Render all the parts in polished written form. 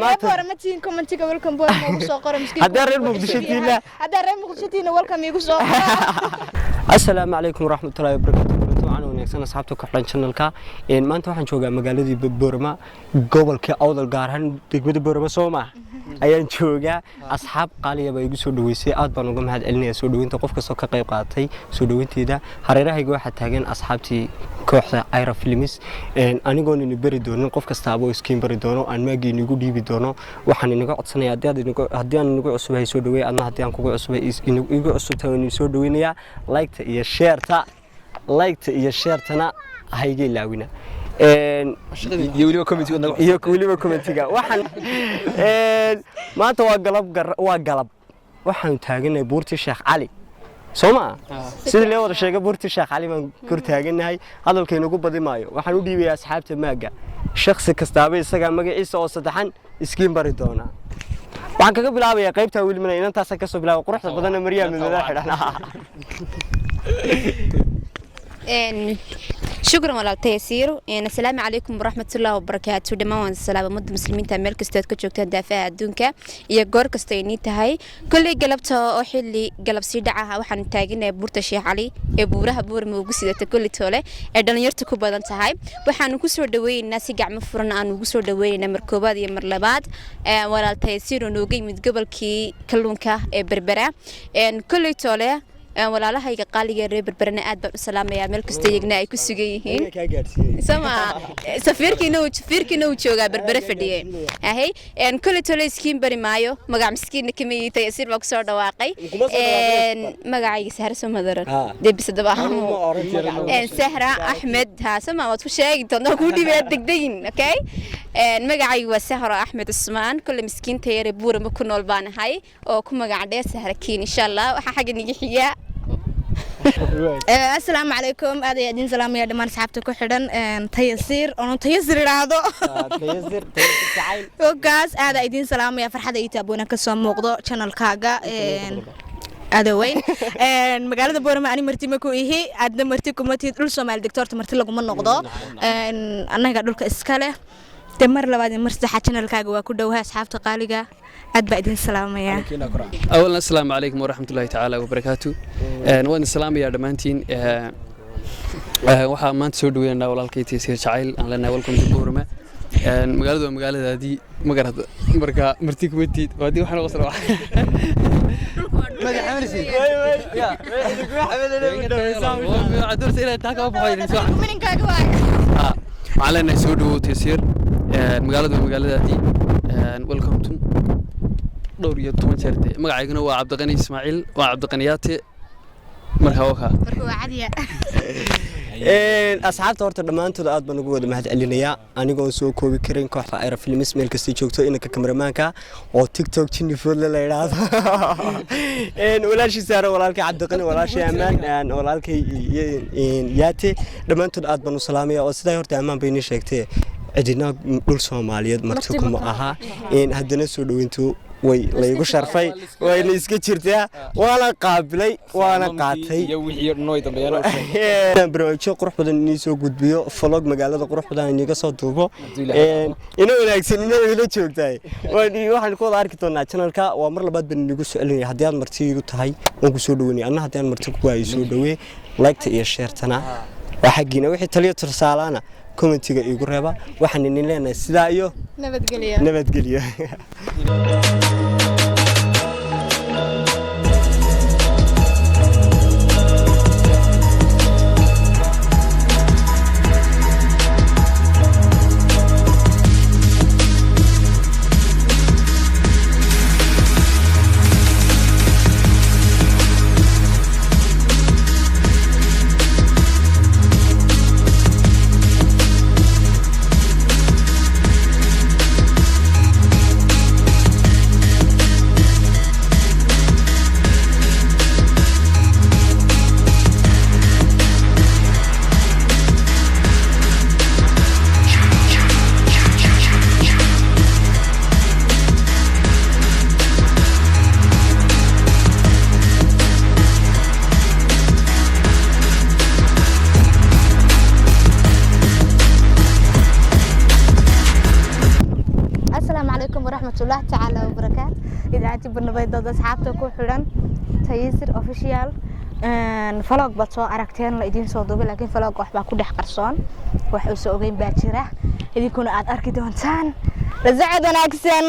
Boorama tihiin, commentiga "Welcome Boorama" ugu soo qora miskiin. Haddii reer Muqdisho tihiinna? Haddaa reer Muqdisho tihiinna, "Welcome" iigu soo qora. Asalaamu calaykum waraxmatullaahi wabarakaatu. Kulanti wacan wanaagsan, asxaabta ku xidhan channelka. Maanta waxaan joogaa magaaladii Boorama, gobolka Awdal, gaar ahaan degmada Boorama, soo maaha, ayaan joogaa. Asxaab qaaliya baa igu soo dhaweysay, aad baan uga mahad celinayaa soo dhaweynta qof kastoo ka qayb qaatay soo dhaweynteeda. Hareerahayga waxaa taagan asxaabtii kooxda Ira Films. Anigoon ini bari doonin, qof kastaaba oo iskiin bari doono, aan maagii inigu dhiibi doono. Waxaan inaga codsanaya, haddii aan inagu cusubahay, soo dhaweey. Adna haddii aan kugu cusubay, igu cusubtahay, waan soo dhaweynayaa. Like-ta iyo share-ta, like-ta iyo share-tana hayga ilaawina. Iyo weliba comment-iga naga. Iyo weliba commentiga. Waxaan maanta waa galab, waa galab, waxaan taaganahay buurtii Sheekh Cali, soo ma sidii lee wada sheegay? Buurtii Sheekh Cali baan kor taaganahay. Hadalka inagu badi maayo, waxaan u dhiibayaa asxaabta maaga. Shakhsi kastaaba isagaa magaciisa oo saddexan iskiin bari doonaa. Waxaan kaga bilaabayaa qaybtaa welimana inantaasaan kasoo bilaaba, quruxda badanna Maryaa midooda xidhan. Shukran walaal Tayasiir. Assalaamu calaykum waraxmatullaahi wabarakaatu. Dhammaan waan salaam ummadda muslimiinta meel kastoo aad ka joogtaan daafaha adduunka iyo goor kasta ay nii tahay. Kolley galabta oo xilli galab sii dhacaha waxaanu taaganahay buurta Sheekh Cali ee buuraha Buurama ugu sidata kolli toole ee dhalinyarta ku badan tahay. Waxaanu ku soo dhaweynaynaa si gacmo furan aanu ugu soo dhaweynaynaa mar koowaad iyo mar labaad walaal Tayasiir oo nooga yimid gobolkii kalluunka ee Berbera. Kolley toole walaalahayga qaaliga reer Berberana aad baan u salaamayaa meel kastoo iyagna ay ku sugan yihiin. Kaa gaadhsiiyey. Sama safiirkiina uu joogaa Berbere fadhiye ahay. Kolley tole iskiin bari maayo, magac miskiinna kama yihi, Tayasiir baa kusoo dhawaaqay. Kuma soo dhawaaqay. Magacayga Sahra soo madaran. Ah. Dee bisadaba. Anigu ma oran magac. Sahra Axmed ha sama waad ku sheegi doontaa, kuu dhibaya degdegin. Okay, magacaygu waa Sahra Axmed Cusmaan. Kolley miskiinta yare Buurama ku nool baan ahay oo ku magac dheer Sahra Kiin. Insha Allah waxaa xagga niga xiga. Asalaamu calaykum, aad ayaa idin salaamaya dhammaan asxaabta ku xidhan Tayasiir oon Tayasiir idhaahdo. Tayasir, Tayasir jacayl. Ogaas aada idin salaamaya, farxada iyo taaboona kasoo muuqdo channelkaaga aadaweyn. Magaalada Boorama ani marti ma ku ihi, aadna marti kuma tihid. Dhul Soomaali doctorta marti laguma noqdo, annaga dhulka iska leh. Dee mar labaad iyo mar saddexaad channelkaaga waa ku dhowahay. Asxaabta qaaliga aad baa idin salaamaya. Awalan assalaamu calaykum waraxmatullaahi tacaala wabarakaatu. Waan salaamayaa dhammaantiin. Waxaa maanta soo dhaweynaa walaalkay Taysiir Jacayl, aan leenahay "Welcome to Boorama". Magaaladu waa magaaladaadii, ma garata? Marka marti kuma tiid waa haddii waxaan qosla. Mininkaaga waay. Waxaan leenahay soo dhawow Taysiir, magaaladu waa magaaladaadii, welcome to dhowr iyo toban jeer. Dee magacayguna waa Cabdiqani Ismaaciil, waa Cabdiqaniyaate. Marka wakaa. Marka waa cadiya. Asxaabta horta dhammaantood aad baan ugu wada mahad celinayaa, anigoon soo koobi karin. Kooxda Ira Films meel kastay joogto, inanka kameramaanka oo TikTok Jinni Foodle la yidhaahdo, walaashii Saare, walaalkay Cabdiqani, walaashii Ammaan, walaalkay Yaate, dhammaantood aad baan u salaamaya. Oo sidaa horta Ammaan bay inii sheegtay, cidina dhul Soomaaliyeed marti kuma aha. Haddana soo dhaweyntu way laygu sharfay, wayna iska jirtaa, waana qaabilay, waana qaatay. Iyo wixii dhan way dambeeyaan. Inaan barnaamijyo qurux badan inii soo gudbiyo, vlog magaalada qurux badan iniga soo duubo, ina wanaagsan ina ila joogtahay. Waxaan ku wada arki doonaa channelka. Waa mar labaad baan inigu soo celinaya, haddii aad marti igu tahay waan ku soo dhaweynaya, anna haddii aan marti kugu waayo, soo dhawee. Like-ta iyo share-tana waa xaggiina, wixii taliyo tursaalaana commentiga iigu reeba. Waxaan idin leenahay sidaa iyo nabadgelyo. Nabadgelyo. Calaykum waraxmatullahi tacaala wabarakaatu. Idaacadii barnaamijyada asxaabta ku xidhan Tayasir Official. Vlog baad soo aragteen la idiin soo duubay, laakiin vlog waxbaa ku dhex qarsoon, wax uu soo ogeyn baa jira, idinkuna aad arki doontaan. La socod wanaagsan.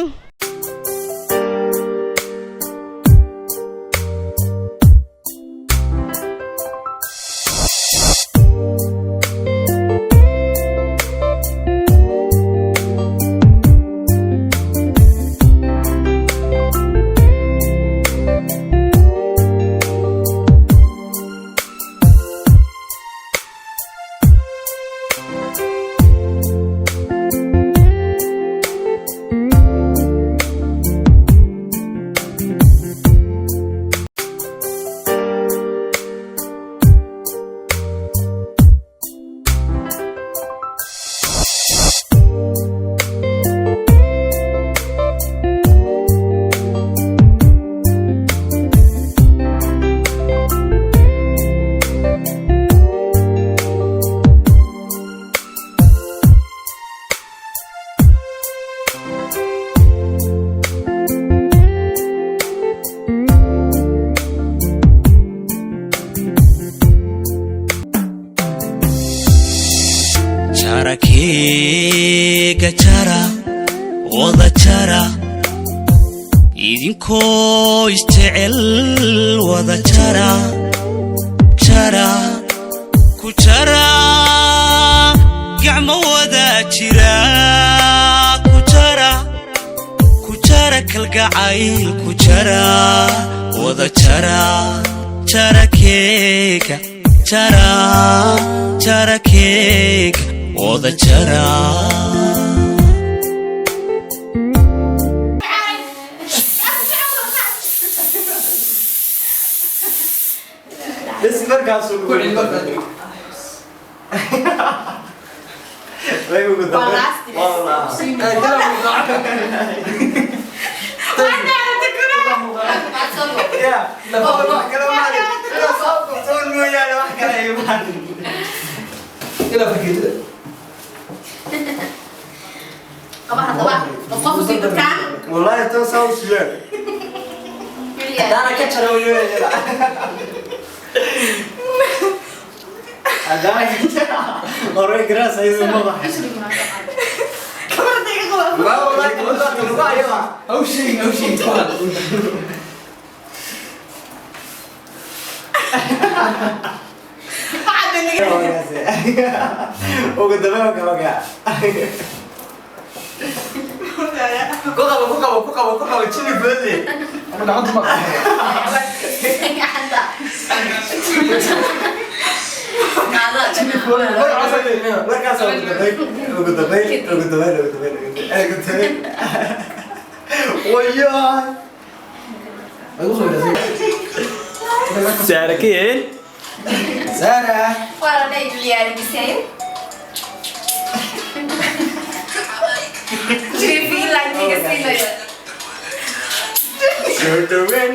Jarakeega jara, wada jara, idinkoo isjecel wada jara, jara ku jara, gacmo wada jira ku jara, ku jara kalgacayl ku jara, wada jara, jarakeega jara, jarakeega wada jara. Bas markaas uu way ugu dambeyn. Wallah. Ya, wax kale ma harin. Inaa soo qabtoon mooyaane wax kale ima harin. Ilaa fargeetada. Qaba haddaba qof qof usii dadkaan. Wallahi tan saa u siiyeen. Haddaana ka jara weliba iyada. Haddaana ka jara. Hore garaas ayadu ma baxay. Kamarada iga qaba. Waa wallahi kamarada lagu hayo. Haw sheegin, haw sheegin. Waxaad naga Ugu dambeyn waa ogaa. Ku qabo, ku qabo, ku qabo, ku qabo, jili foodle. Ama gacanta ma Gacanta. Markaas ugu dambeyn, ugu dambeyn, ugu dambeyn, ugu dambeyn, ugu dambeyn. Wayaay. Saara keen. Sara. Waa la diyaariyay. Jifi like iga siinayo. Soo dhaweyn.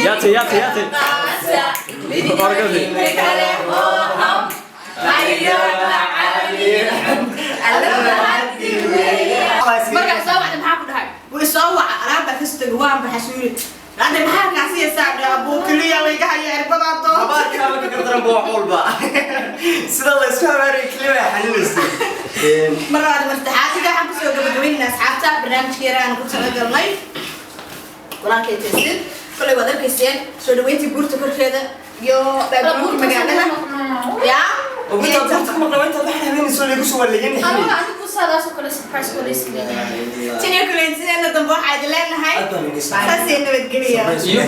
Yate yate yate. Markaa soo wacda maxaa ku dhahay? Way soo waca, alaabaa ka soo tagay, waan baxay suu yiri. Hadda maxaa kaa siiyaysaa? Abuu keliya layga haya cirbadaa doon. Habaarkaa ka daran baa wax walba. Sida la isku habaarayay keliya way xanuunaysay. Mar labaad, mar saddexaad, sidaa waxaan kusoo gabagabaynaynaa asxaabta barnaamijka yar aan ku talagalnay walaalkay Taysiir. Kolay waad arkayseen soo dhaweyntii buurta korkeeda iyo backgroundka magaalada yaa. Inta buurta ku maqnaa, inta waxaan habeenayso lagu soo walagan. Aniga adigu saadaas oo kale surprise kale isleeyahay. Tan iyo kulantideena dambe waxaa idin leenahay saasay nabadgeliya. Iyo